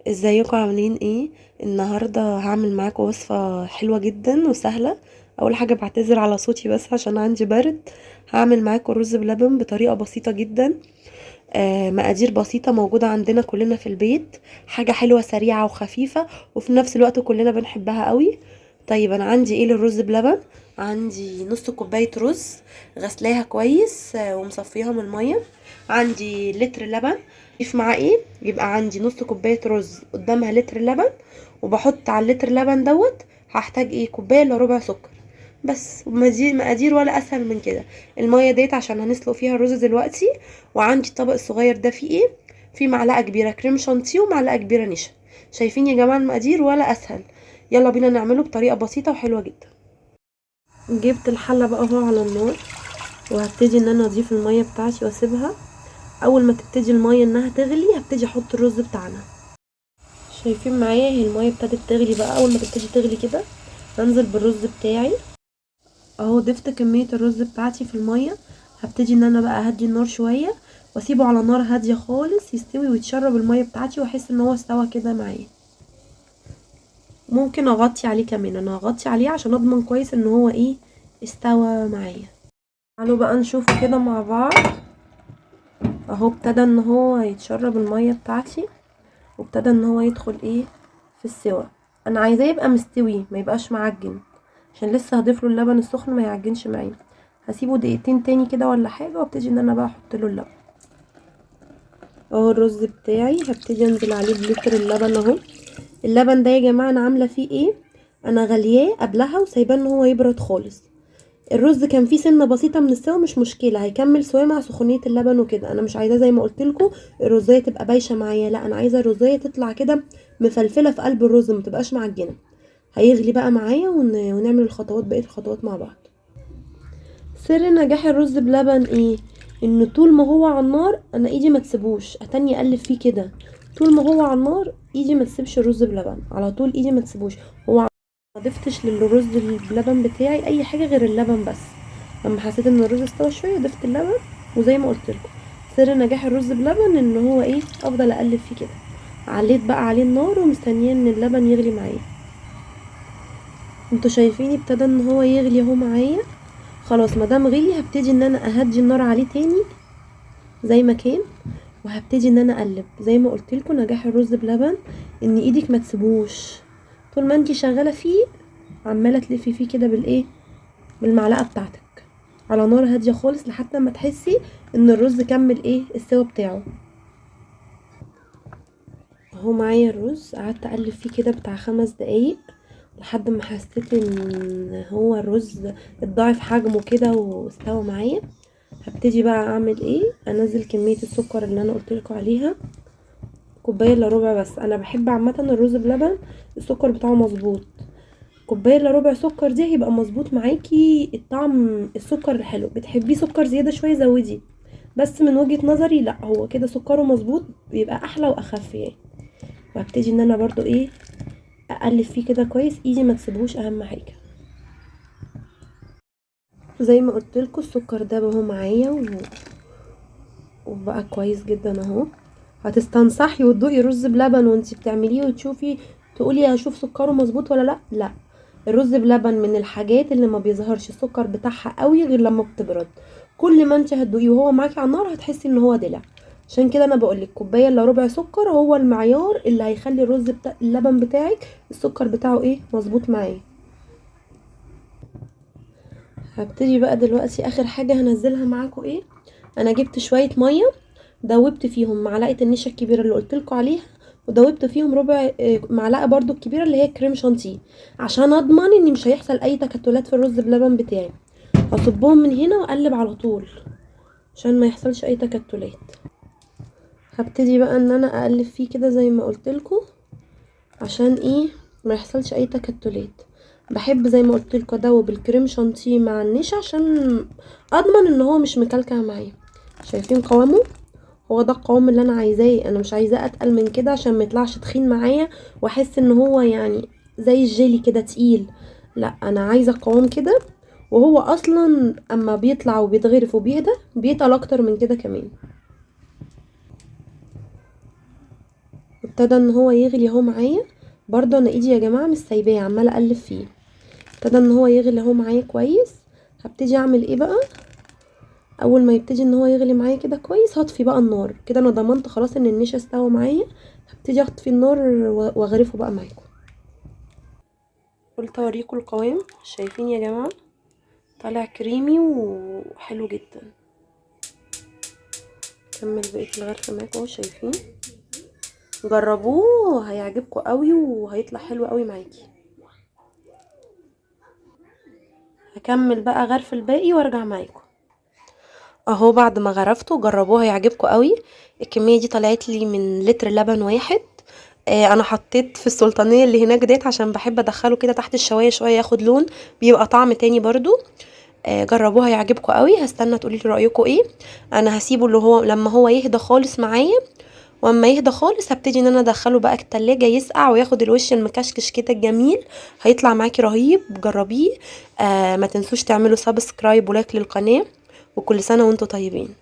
ازيكم عاملين ايه؟ النهارده هعمل معاكم وصفه حلوة جدا وسهلة. اول حاجة بعتذر على صوتي بس عشان عندي برد. هعمل معاكم رز بلبن بطريقة بسيطة جدا، مقادير بسيطة موجودة عندنا كلنا في البيت، حاجة حلوة سريعة وخفيفة وفي نفس الوقت كلنا بنحبها قوي. طيب انا عندي ايه للرز بلبن؟ عندي نص كوباية رز غسلاها كويس، ومصفيها من المية، عندي لتر لبن. اضيف معاه ايه؟ يبقى عندي نص كوباية رز قدامها لتر لبن، وبحط على اللتر لبن دوت هحتاج ايه؟ كوباية الا ربع سكر بس. مقادير ولا اسهل من كده. المية ديت عشان هنسلق فيها الرز دلوقتي. وعندي الطبق الصغير ده فيه ايه؟ فيه معلقه كبيرة كريم شانتيه ومعلقة كبيرة نشا. شايفين يا جماعة المقادير ولا اسهل؟ يلا بينا نعمله بطريقة بسيطة وحلوه جدا. جبت الحلة بقى اهو على النار، وهبتدي ان انا اضيف المية بتاعتي واسيبها. اول ما تبتدي المية انها تغلي هبتدي احط الرز بتاعنا. شايفين معايا اهي المية ابتدت تغلي بقى. اول ما تبتدي تغلي كده هنزل بالرز بتاعي اهو. ضفت كمية الرز بتاعتي في المية. هبتدي ان انا بقى اهدي النار شوية واسيبه على نار هادية خالص يستوي ويتشرب المية بتاعتي، واحس ان هو استوى كده معايا. ممكن اغطي عليه كمان، انا هغطي عليه عشان اضمن كويس ان هو ايه استوى معايا. تعالوا بقى نشوفه كده مع بعض. اهو ابتدى ان هو يتشرب المية بتاعتي، وابتدى ان هو يدخل ايه في السوا. انا عايزاه يبقى مستوي ما يبقاش معجن، عشان لسه هضيف له اللبن السخن ما يعجنش معايا. هسيبه دقيقتين تاني كده ولا حاجة، وابتدي ان انا بقى احط له اللبن. اهو الرز بتاعي هبتدي انزل عليه بلتر اللبن اهو. اللبن ده يا جماعة انا عامله فيه ايه؟ انا غلياه قبلها وسايباه ان هو يبرد خالص. الرز كان فيه سنة بسيطة من السوا، مش مشكلة، هيكمل سواه مع سخونيه اللبن وكده. انا مش عايزاه زي ما قلت لكم الرزايه تبقى بايشه معايا، لا انا عايزه الرزايه تطلع كده مفلفله في قلب الرز، ما تبقاش معجنه. هيغلي بقى معايا ونعمل بقية الخطوات مع بعض. سر نجاح الرز بلبن ايه؟ ان طول ما هو على النار انا ايدي ما تسيبوش، اتني اقلب فيه كده. طول ما هو على النار ايدي ما تسيبش الرز بلبن، على طول ايدي ما تسيبوش. هو ما ضفتش للرز بلبن بتاعي اي حاجة غير اللبن بس. لما حسيت ان الرز استوى شوية ضفت اللبن. وزي ما قلت لكم سر نجاح الرز بلبن ان هو ايه؟ افضل اقلب فيه كده. عليت بقى عليه النار ومستنيه ان اللبن يغلي معايا. انتوا شايفين ابتدى ان هو يغلي اهو معايا. خلاص ما دام غلي هبتدي ان انا اهدي النار عليه تاني زي ما كان، وهبتدي ان انا اقلب. زي ما قلت لكم نجاح الرز بلبن ان ايدك ما تسيبوش، طول ما انتي شغالة فيه عماله تلفي فيه كده بالايه؟ بالمعلقه بتاعتك على نار هادية خالص لحد ما تحسي ان الرز كمل ايه السوا بتاعه. اهو معايا الرز قعدت اقلب فيه كده بتاع 5 دقايق لحد ما حسيت ان هو الرز اتضاعف حجمه كده واستوى معايا. هبتدي بقى اعمل ايه؟ انزل كمية السكر اللي انا قلت لكم عليها، كوباية الا ربع بس. انا بحب عامة الرز بلبن السكر بتاعه مظبوط، كوباية الا ربع سكر دي هيبقى مظبوط معاكي الطعم. السكر الحلو بتحبيه سكر زيادة شوية زودي، بس من وجهه نظري لا، هو كده سكره مظبوط بيبقى احلى واخف يعني. وهبتدي ان انا برضو ايه اقلب فيه كده كويس، ايدي ما تسيبهوش اهم حاجة. زي ما قلت لكم السكر ده اهو معايا وبقى كويس جدا اهو. هتستنصحي وتدوقي رز بلبن وانتي بتعمليه وتشوفي تقولي هشوف سكره مظبوط ولا لا. لا، الرز بلبن من الحاجات اللي ما بيظهرش السكر بتاعها قوي غير لما بتبرد. كل ما انتي هتدوقيه وهو معاكي على النار هتحسي ان هو دلع. عشان كده انا بقولك كوباية الا ربع سكر هو المعيار اللي هيخلي الرز بتاع اللبن بتاعك السكر بتاعه ايه مظبوط معايا. هبتدي بقى دلوقتي اخر حاجة هنزلها معاكم ايه؟ انا جبت شوية مية دوبت فيهم معلقه النشا الكبيرة اللي قلت لكم عليها، ودوبت فيهم ربع، معلقه برضو الكبيرة اللي هي كريم شانتيه، عشان اضمن ان مش هيحصل اي تكتلات في الرز بلبن بتاعي. هصبهم من هنا واقلب على طول عشان ما يحصلش اي تكتلات. هبتدي بقى ان انا اقلب فيه كده زي ما قلت لكم عشان ايه ما يحصلش اي تكتلات. بحب زي ما قلت لكم ادوب الكريم شانتيه مع النشا عشان اضمن ان هو مش مكلكع معايا. شايفين قوامه؟ هو ده القوام اللي انا عايزاه. انا مش عايزاه اتقل من كده عشان ما يطلعش تخين معايا واحس ان هو زي الجيلي كده تقيل. لا، انا عايزه القوام كده، وهو اصلا اما بيطلع وبيتغرف وبيهدى بيتقل اكتر من كده كمان. ابتدى ان هو يغلي اهو معايا. برضو انا ايدي يا جماعة مش سايباه، عماله اقلب فيه. ابتدى ان هو يغلي اهو معايا كويس. هبتدي اعمل ايه بقى؟ اول ما يبتدي ان هو يغلي معايا كده كويس هطفي بقى النار. كده انا ضمنت خلاص ان النشا استوى معايا. هبتدي اطفي النار واغرفه بقى معاكم. قلت اوريكم القوام. شايفين يا جماعة؟ طالع كريمي وحلو جدا. كمل بقية الغرفة معاكم اهو. شايفين؟ جربوه هيعجبكم قوي وهيطلع حلو قوي معاكي. هكمل بقى غرف الباقي وارجع معاكم اهو. بعد ما غرفته جربوه هيعجبكم قوي. الكمية دي طلعت لي من لتر لبن واحد. انا حطيت في السلطانيه اللي هناك ديت عشان بحب ادخله كده تحت الشوايه شوية ياخد لون، بيبقى طعم تاني برضو. جربوها هيعجبكم قوي. هستنى تقولي لي رايكم ايه. انا هسيبه اللي هو لما هو يهدى خالص معايا، واما يهدى خالص هبتدي ان انا ادخله بقى التلاجة يسقع وياخد الوش المكشكش كده الجميل. هيطلع معاكي رهيب، جربيه. ما تنسوش تعملوا subscribe و like للقناة، وكل سنة وانتم طيبين.